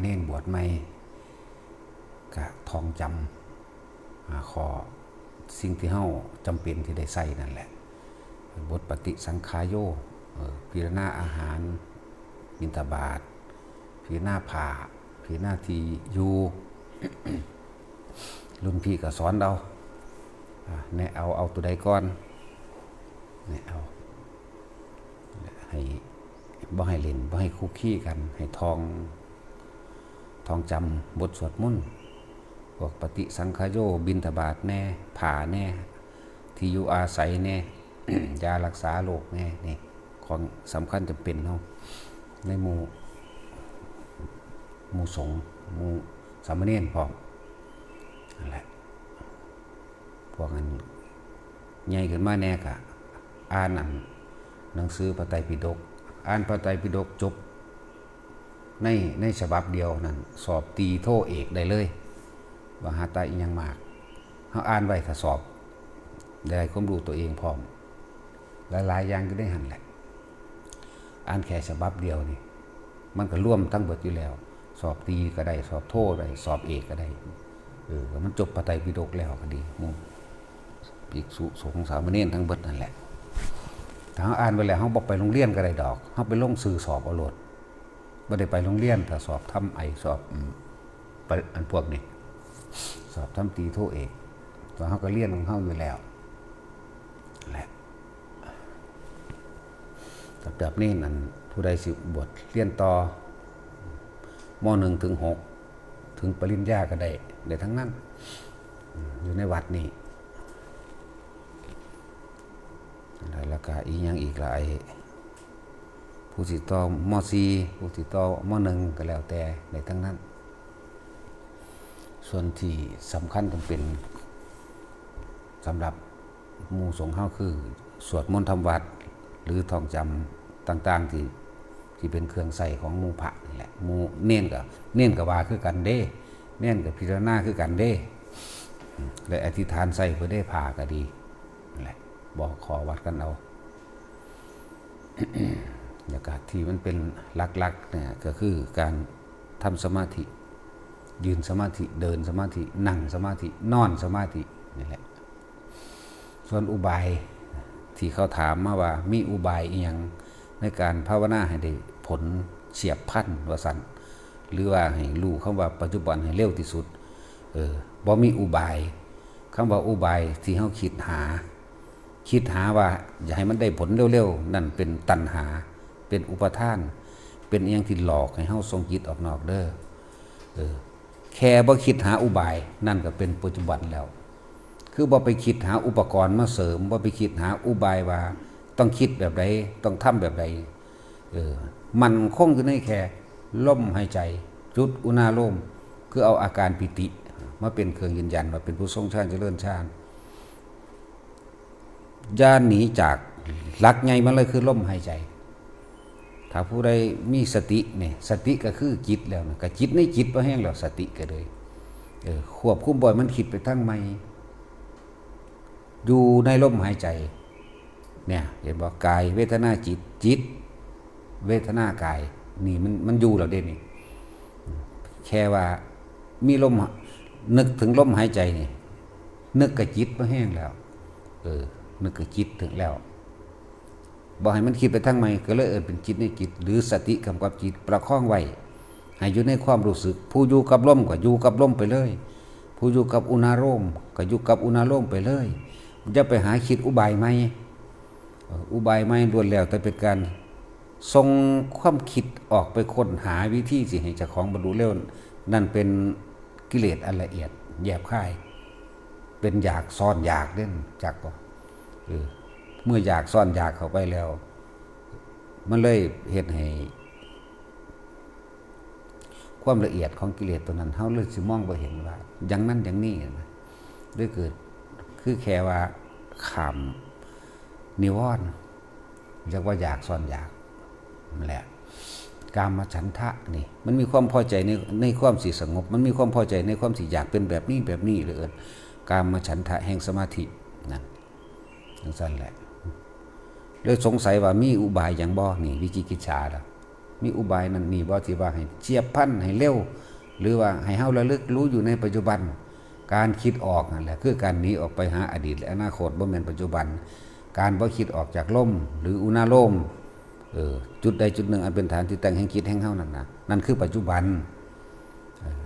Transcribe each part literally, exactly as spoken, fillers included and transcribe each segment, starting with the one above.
เณรบวชใหม่ ก็ท่องจำ อ่า ข้อสิ่งที่เฮาจำเป็นที่ได้ใช้นั่นแหละ บทปฏิสังขายโย เอ่อ พิจารณาอาหาร บิณฑบาต พิจารณาผ้า พิจารณาที่อยู่ รุ่นพี่ก็สอนเอา อ่า แนะเอา เอาตัวใดก่อน แนะเอา ให้ บ่ให้เล่น บ่ให้คุกคีกัน ให้ท่อง ท่องจำบทสวดมนต์ พวกปฏิสังขายโย บิณฑบาตแน่ ผ้าแน่ ที่อยู่อาศัยแน่ ยารักษาโรคแน่ นี่ ของสำคัญจำเป็นเนาะ ในหมู่ หมู่สงฆ์ หมู่สามเณรพร้อม นั่นแหละ พวกนั้นใหญ่ขึ้นมาแน่ก็อ่านอันหนังสือพระไตรปิฎก อ่านพระไตรปิฎกจบ ใน ในฉบับเดียวนั่น สอบตรีโทเอกได้เลย มหาตะอิหยังมาก เฮาอ่านไว้ถ้าสอบ ได้ความรู้ตัวเองพร้อม หลายๆอย่างอยู่ในหั่นแหละ อ่านแค่ฉบับเดียวนี่ มันก็รวมทั้งเบิดอยู่แล้ว สอบตรีก็ได้ สอบโทได้ สอบเอกก็ได้ เออ มันจบพระไตรปิฎกแล้วก็ดี หมู่ภิกษุสงฆ์สามเณรทั้งเบิดนั่นแหละ ถ้าเฮาอ่านไปแล้ว เฮาบ่ไปโรงเรียนก็ได้ดอก เฮาไปลงชื่อสอบเอาโลด บ่ได้ไปโรงเรียน ถ้าสอบทำไอ สอบ อืม ไป อันพวกนี้ สอบทำตรีโทเอก ตัวเฮาก็เรียนของเฮาอยู่แล้ว แหละ สำหรับเณรนั่น ผู้ใดสิบวชเรียนต่อ ม.หนึ่ง ถึง หก ถึงปริญญาก็ได้ ได้ทั้งนั้น อืม อยู่ในวัดนี่ แล้วก็อีกอย่างอีกหลาย ผู้สิต่อ ม.สี่ ผู้สิต่อ ม.หนึ่ง ก็แล้วแต่ ได้ทั้งนั้น ส่วนที่สำคัญจำเป็นสำหรับหมู่สงฆ์เฮาคือ สวดมนต์ทำวัตร หรือท่องจำต่างๆ ที่ ที่เป็นเครื่องใช้ของหมู่พระนี่แหละ หมู่เณรก็ เณรก็ว่าคือกันเด้ เณรก็พิจารณาคือกันเด้ อืม และอธิษฐานใส่เพื่อได้ผ้าก็ดี นั่นแหละ บอกขอวัดกันเอา แล้วก็ที่มันเป็นหลักๆ เนี่ย ก็คือการทำสมาธิ ยืนสมาธิ เดินสมาธิ นั่งสมาธิ นอนสมาธิ นี่แหละ ส่วนอุบายที่เขาถามมาว่ามีอุบายอีหยังในการภาวนาให้ได้ผลเฉียบพลันว่าซั่น หรือว่าให้รู้คำว่าปัจจุบันให้เร็วที่สุด เออ บ่มีอุบาย คำว่าอุบายที่เฮาคิดหา คิดหาว่าอยากให้มันได้ผลเร็วๆ นั่นเป็นตัณหา เป็นอุปาทาน เป็นอีหยังที่หลอกให้เฮาส่งจิตออกนอกเด้อ เออ แค่บ่คิดหาอุบาย นั่นก็เป็นปัจจุบันแล้ว คือบ่ไปคิดหาอุปกรณ์มาเสริม บ่ไปคิดหาอุบายว่าต้องคิดแบบใด ต้องทำแบบใด เออ มั่นคงอยู่ในแค่ลมหายใจ จุดอุณาโลม คือเอาอาการปีติมาเป็นเครื่องยืนยันว่าเป็นผู้ทรงฌานเจริญฌาน อย่าหนีจากหลักใหญ่มันเลยคือลมหายใจ ถ้าผู้ใดมีสติเนี่ย สติก็คือจิตแล้วนะ ก็จิตในจิตบ่แห้งแล้ว สติก็เลย เออ ควบคุมบ่ให้มันคิดไปทางใหม่ อยู่ในลมหายใจ เนี่ย เห็นบ่ กาย เวทนา จิต จิต เวทนา กาย นี่มัน มันอยู่แล้วเด้นี่ แค่ว่ามีลม นึกถึงลมหายใจนี่ นึกกับจิตบ่แห้งแล้ว เออ นึกกับจิตถึงแล้ว บ่ให้มันคิดไปทางใหม่ ก็เลยเอิ้นเป็นจิตในจิต หรือสติกำกับจิตประคองไว้ ให้อยู่ในความรู้สึก ผู้อยู่กับลมก็อยู่กับลมไปเลย ผู้อยู่กับอุณาโลมก็อยู่กับอุณาโลมไปเลย อย่าไปหาคิดอุบายใหม่ เอ่อ อุบายใหม่ล้วนแล้วแต่เป็นการส่งความคิดออกไปค้นหาวิธีสิให้เจ้าของบรรลุเร็ว นั่นเป็นกิเลสอันละเอียดแยบคาย เป็นอยากซ้อนอยากเด้ จักบ่ เออ เมื่ออยากซ้อนอยากเข้าไปแล้ว มันเลยเฮ็ดให้ ความละเอียดของกิเลสตัวนั้น เฮาเลยสิมองบ่เห็นว่า อย่างนั้นอย่างนี้นะ หรือเกิด คือแค่ว่าข้ามนิวรณ์ เรียกว่าอยากซ้อนอยาก นั่นแหละ กามฉันทะนี่ มันมีความพอใจใน ในความสิสงบ มันมีความพอใจในความสิอยากเป็นแบบนี้แบบนี้ เลยเอิ้นกามฉันทะแห่งสมาธิ นั่น จั่งซั่นแหละ เลยสงสัยว่ามีอุบายหยังบ่ นี่วิจิกิจฉาล่ะ มีอุบายนั่นนี่บ่ที่ว่าให้เฉียบพลันให้เร็ว หรือว่าให้เฮาระลึกรู้อยู่ในปัจจุบัน การคิดออกนั่นแหละคือการหนีออกไปหาอดีตและอนาคต บ่แม่นปัจจุบัน การบ่คิดออกจากลมหรืออุณาโลม เออ จุดใดจุดหนึ่งอันเป็นฐานที่ตั้งแห่งจิตแห่งเฮานั่นนะ นั่นคือปัจจุบัน เออ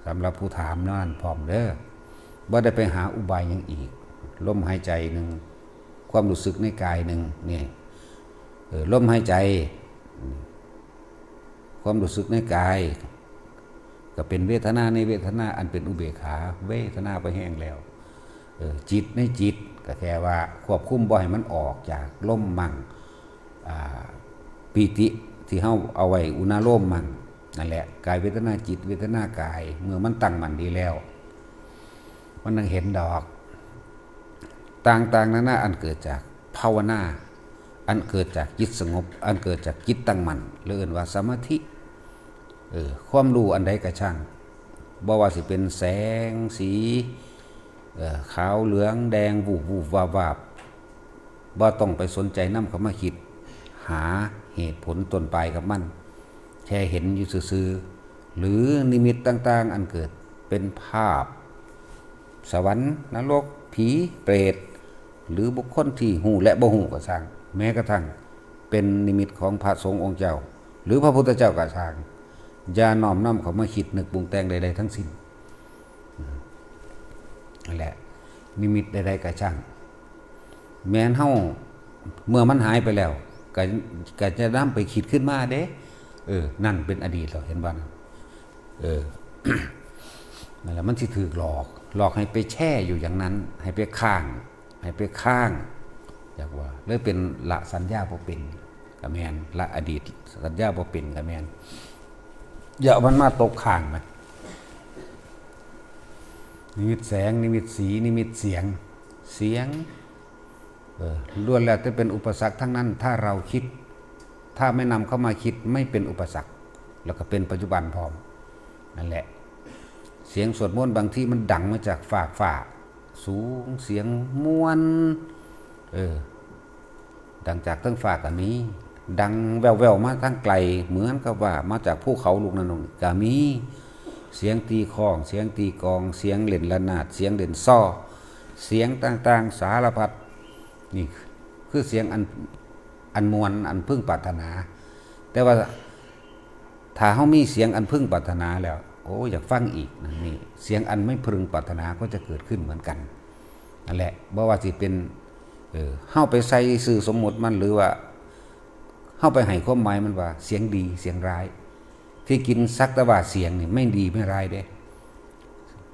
สำหรับผู้ถามนั่นพร้อมเด้อ บ่ได้ไปหาอุบายหยังอีก ลมหายใจหนึ่ง ความรู้สึกในกายหนึ่ง นี่ เออ ลมหายใจ ความรู้สึกในกาย ก็เป็นเวทนาในเวทนาอันเป็นอุเบกขา เวทนาไปแห้งแล้ว เออ จิตในจิต ก็แค่ว่าควบคุมบ่ให้มันออกจากลมมั่ง อ่า ปีติที่เฮาเอาไว้อุณาโลมมั่ง นั่นแหละ กายเวทนาจิตเวทนากาย เมื่อมันตั้งมั่นดีแล้ว มันยังเห็นดอก ต่างๆนานาอันเกิดจากภาวนา อันเกิดจากจิตสงบ อันเกิดจากจิตตั้งมั่น หรือเอิ้นว่าสมาธิ เออ ความรู้อันใดก็ช่าง บ่ว่าสิเป็นแสงสี เอ่อ ขาวเหลืองแดง วูบๆวาบๆ บ่ต้องไปสนใจนำเข้ามาคิด หาเหตุผลต้นปลายกับมัน แค่เห็นอยู่ซื่อๆ หรือนิมิตต่างๆ อันเกิดเป็นภาพ สวรรค์ นรก ผี เปรต หรือบุคคลที่ฮู้และบ่ฮู้ก็ช่าง แม้กระทั่งเป็นนิมิตของพระสงฆ์องค์เจ้า หรือพระพุทธเจ้าก็ช่าง อย่าน้อมนำเข้ามาคิดนึกปรุงแต่งใดๆทั้งสิ้น นั่นแหละ นิมิตใดๆก็ช่าง แม้นเฮา เมื่อมันหายไปแล้ว ก็ ก็จะนำไปคิดขึ้นมาเด้ เออ นั่นเป็นอดีตแล้ว เห็นบ่นั่น เออ นั่นแหละ มันสิถูกหลอก หลอกให้ไปแช่อยู่อย่างนั้น ให้ไปค้าง ให้ไปค้าง อยากว่า เลยเป็นละสัญญาบ่เป็น ก็แม่น ละอดีต สัญญาบ่เป็น ก็แม่น อย่าเอามันมาตกค้างนะ นิมิตแสง นิมิตสี นิมิตเสียง เสียง เออ ล้วนแล้วแต่เป็นอุปสรรคทั้งนั้น ถ้าเราคิด ถ้าไม่นำเข้ามาคิด ไม่เป็นอุปสรรค แล้วก็เป็นปัจจุบันพร้อม นั่นแหละ เสียงสวดมนต์บางทีมันดังมาจากฟากฟ้า สูง เสียงม่วน เออ ดังจากเทิงฟ้าก็มี ดังแว่วๆมาทางไกล เหมือนกับว่ามาจากภูเขาลูกนั้นลูกนี้ก็มี เสียงตีฆ้อง เสียงตีกลอง เสียงเล่นระนาด เสียงเล่นซอ เสียงต่างๆสารพัด นี่คือเสียงอัน อันม่วน อันพึงปรารถนา แต่ว่า ถ้าเฮามีเสียงอันพึงปรารถนาแล้ว โอ้ อยากฟังอีกนะ นี่ เสียงอันไม่พึงปรารถนาก็จะเกิดขึ้นเหมือนกัน นั่นแหละ บ่ว่าสิเป็น เออ เฮาไปใส่ชื่อสมมุติมัน หรือว่า เฮาไปให้ความหมายมันว่า เสียงดี เสียงร้าย ที่จริงสักแต่ว่าเสียงนี่ไม่ดีไม่ร้ายเด้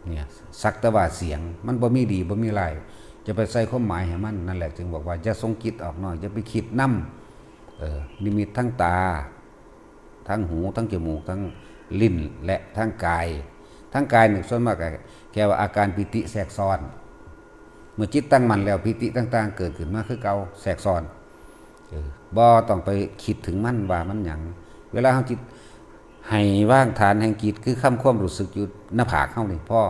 เนี่ย สักแต่ว่าเสียง มันบ่มีดีบ่มีร้าย จะไปใส่ความหมายให้มัน นั่นแหละ จึงบอกว่าอย่าส่งจิตออกนอก อย่าไปคิดนำ เออ นิมิตทั้งตา ทั้งหู ทั้งจมูก ทั้งลิ้น และทั้งกาย ทั้งกายนี่ส่วนมากก็แค่ว่าอาการปีติแทรกซ้อน เมื่อจิตตั้งมั่นแล้ว ปีติต่างๆเกิดขึ้นมาคือเก่า แทรกซ้อน เออ บ่ต้องไปคิดถึงมันว่ามันหยัง เวลาเฮาจิต ให้วางฐานแห่งจิตคือคำความรู้สึกอยู่หน้าผากเฮานี่พอ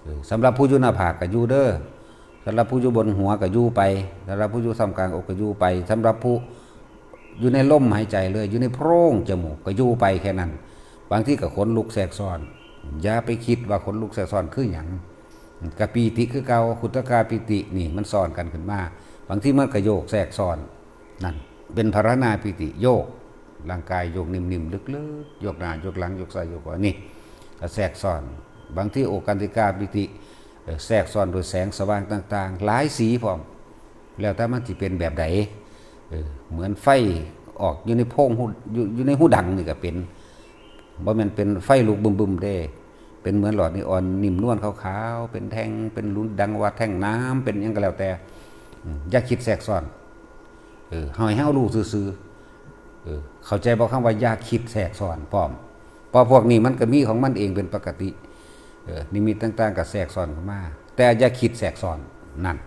เออ สำหรับผู้อยู่หน้าผากก็อยู่เด้อ สำหรับผู้อยู่บนหัวก็อยู่ไป สำหรับผู้อยู่ท่ามกลางอกก็อยู่ไป สำหรับผู้อยู่ในลมหายใจเลย อยู่ในโพรงจมูกก็อยู่ไปแค่นั้น บางทีก็ขนลุกแทรกซ้อน อย่าไปคิดว่าขนลุกแทรกซ้อนคือหยัง กะปีติคือเก่า ขุทกาปีตินี่มันซ้อนกันขึ้นมา บางทีมันก็โยกแทรกซ้อน นั่น เป็นพาราณาปีติโยก ร่างกายโยกนิ่มๆลึกๆ โยกหน้าโยกหลัง โยกซ้ายโยกขวา นี่ก็แทรกซ้อน บางทีโอกันติกาปีติ เอ่อ แทรกซ้อนโดยแสงสว่างต่างๆ หลายสีพร้อม แล้วแต่มันสิเป็นแบบใด เออ เหมือนไฟออกอยู่ในโพรงหู อยู่ อยู่ในหูดังนี่ก็เป็น บ่แม่นเป็นไฟลุกบึมๆเด้ เป็นเหมือนหลอดนีออนนิ่มนวลขาวๆ เป็นแท่ง เป็นหลุนดังว่าแท่งน้ำ เป็นหยังก็แล้วแต่ อืม อย่าคิดแทรกซ้อน เออ ให้เฮารู้ซื่อๆ เออ เข้าใจบ่คำว่าอย่าคิดแทรกซ้อนพร้อม เพราะพวกนี้มันก็มีของมันเองเป็นปกติ เออ นิมิตต่างๆก็แทรกซ้อนเข้ามา แต่อย่าคิดแทรกซ้อน นั่น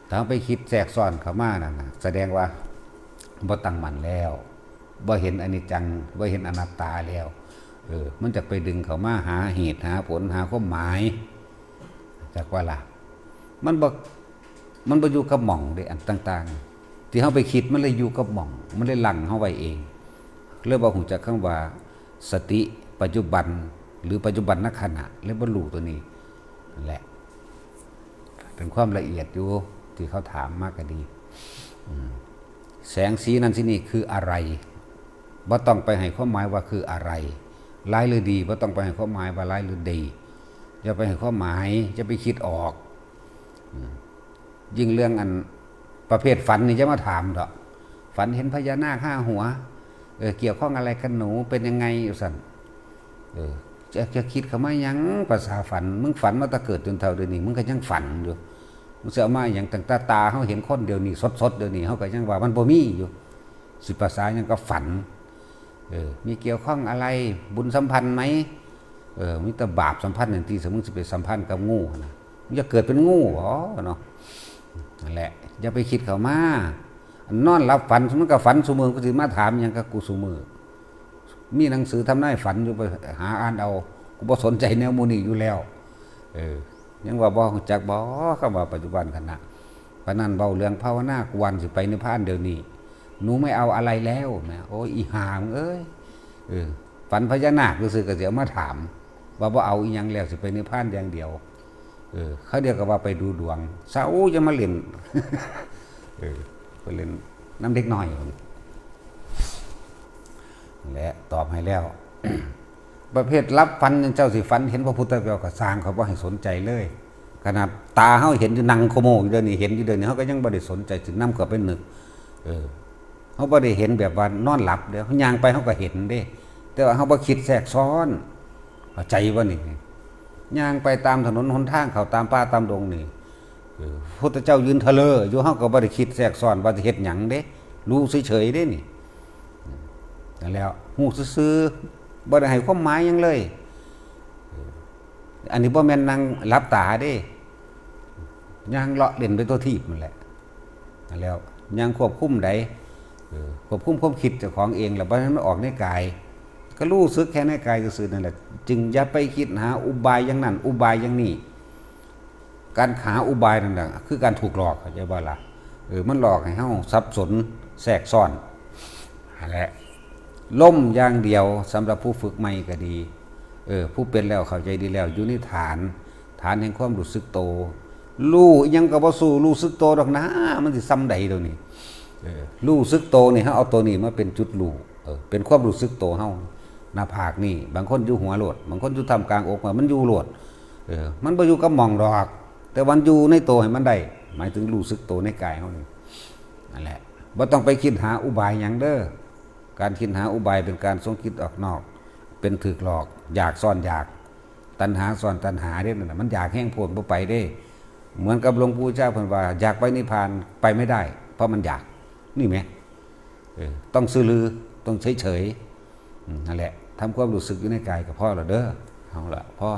ถ้าไปคิดแทรกซ้อนเข้ามานั่นน่ะ แสดงว่าบ่ตั้งมั่นแล้ว บ่เห็นอนิจจัง บ่เห็นอนัตตาแล้ว เออ มันจะไปดึงเข้ามาหาเหตุหาผลหาความหมาย จักว่าล่ะ มันบ่ มันบ่อยู่กับหม่องเด้ อันต่างๆ ที่เฮาไปคิดมันเลยอยู่กับหม่อง มันเลยลังเฮาไว้เอง เลยบ่ฮู้จักคำว่าสติปัจจุบัน หรือปัจจุบันนขณะ เลยบ่รู้ตัวนี้ นั่นแหละ เป็นความละเอียดอยู่ที่เขาถามมาก็ดี อืม แสงสีนั่นสีนี่คืออะไร บ่ต้องไปให้ความหมายว่าคืออะไร ร้ายหรือดี บ่ต้องไปให้ความหมายว่าร้ายหรือดี อย่าไปให้ความหมาย อย่าไปคิดออก อืม ยิ่งเรื่องอันประเภทฝันนี่จะมาถามเถาะ ฝันเห็นพญานาคห้าหัว เออ เกี่ยวข้องอะไรกับหนู เป็นยังไงอยู่ซั่น เออ จะ จะคิดเข้ามาหยัง ภาษาฝัน มึงฝันมาแต่เกิดจนเฒ่าเดี๋ยวนี้ มึงก็ยังฝันอยู่ มึงสิเอามาหยัง ตั้งแต่ตาเฮาเห็นคนเดี๋ยวนี้ สดๆ เดี๋ยวนี้ เฮาก็ยังว่ามันบ่มีอยู่ สิภาษาหยังกับฝัน เออ มีเกี่ยวข้องอะไร บุญสัมพันธ์ไหม เออ มีแต่บาปสัมพันธ์นั่นติ สมมุติสิไปสัมพันธ์กับงูนะ มึงจะเกิดเป็นงูบ่เนาะ นั่นแหละ อย่าไปคิดเข้ามา อันนอนหลับฝัน มันก็ฝันซุมื้อ กูสิมาถามหยังกับกูซุมื้อ มีหนังสือทำนายฝันอยู่ ไปหาอ่านเอา กูบ่สนใจแนวหมู่นี้อยู่แล้ว เออ ยังว่าบ่รู้จักบ่ คำว่าปัจจุบันขณะ ปานนั้นเว้าเรื่องภาวนา กูว่าสิไปนิพพานเดี๋ยวนี้ หนูไม่เอาอะไรแล้วนะ โอ้ย อีห่ามึงเอ้ย เออ ฝันพญานาคซื่อๆ ก็สิเอามาถาม ว่าบ่เอาอีหยังแล้ว สิไปนิพพานอย่างเดียว เออ เขาเดียวก็ว่าไปดูดวง เซา อย่ามาเล่น เออ ไปเล่นนำเด็กน้อย และตอบให้แล้ว ประเภทหลับฝัน เจ้าสิฝันเห็นพระพุทธเจ้าก็ซ่าง เขาบ่ให้สนใจเลย ขนาดตาเฮาเห็นอยู่ นั่งโคโมอยู่เดี๋ยวนี้ เห็นอยู่เดี๋ยวนี้ เฮาก็ยังบ่ได้สนใจ สินำเข้าไปนึก เออ เฮาบ่ได้เห็นแบบว่านอนหลับเด้ เฮาย่างไปเฮาก็เห็นเด้ แต่ว่าเฮาบ่คิดแทรกซ้อน เข้าใจบ่นี่ ย่างไปตามถนนหนทาง เข้าตามป่าตามดงนี่ เออ พุทธเจ้ายืนทะเลอยู่ เฮาก็บ่ได้คิดแทรกซ้อนว่าสิเฮ็ดหยังเด้ รู้เฉยๆ เด้นี่ นั่นแหล้ว ฮู้ซื่อๆ บ่ได้ให้ความหมายหยังเลย เออ อันนี้บ่แม่นนั่งหลับตาเด้ ย่างเลาะเล่นไปทั่วทีปนั่นแหละ นั่นแหล้ว ย่างควบคุมใด เออ ควบคุมความคิดเจ้าของเอง แล้วบ่ให้มันออกในกาย ก็รู้สึกแค่ในกายซื่อๆ นั่นแหละ จึงอย่าไปคิดหาอุบายอย่างนั้น อุบายอย่างนี้ การหาอุบายนั่นน่ะ คือการถูกหลอก เข้าใจบ่ล่ะ เออ มันหลอกให้เฮาสับสนแทรกซ้อน นั่นแหละ ล้มอย่างเดียว สำหรับผู้ฝึกใหม่ก็ดี เออ ผู้เป็นแล้วเข้าใจดีแล้ว อยู่ในฐาน ฐานแห่งความรู้สึกโต รู้อิหยังก็บ่สู้รู้สึกโตดอกนะ มันสิส่ำใดเดี๋ยวนี้ เออ รู้สึกโตนี่ เฮาเอาตัวนี้มาเป็นจุดรู้ เออ เป็นความรู้สึกโตเฮา หน้าผากนี่ บางคนอยู่หัวโลด บางคนอยู่ท่ามกลางอก มันอยู่โลด เออ มันบ่อยู่กับหม่องดอก แต่มันอยู่ในโตให้มันได้ หมายถึงรู้สึกโตในกายเฮานี่ นั่นแหละ บ่ต้องไปคิดหาอุบายหยังเด้อ การคิดหาอุบายเป็นการส่งจิตออกนอก เป็นถูกหลอก อยากซ้อนอยาก ตัณหาซ้อนตัณหาเด้ นั่นน่ะ มันอยากแฮงโพด บ่ไปเด้ เหมือนกับหลวงปู่ชาเพิ่นว่า อยากไปนิพพาน ไปไม่ได้ เพราะมันอยาก นี่แหม เออ ต้องซื่อลือ ต้องเฉยๆ อืม นั่นแหละ ทำความรู้สึกอยู่ในกายก็พอแล้วเด้อ เอาละ พอ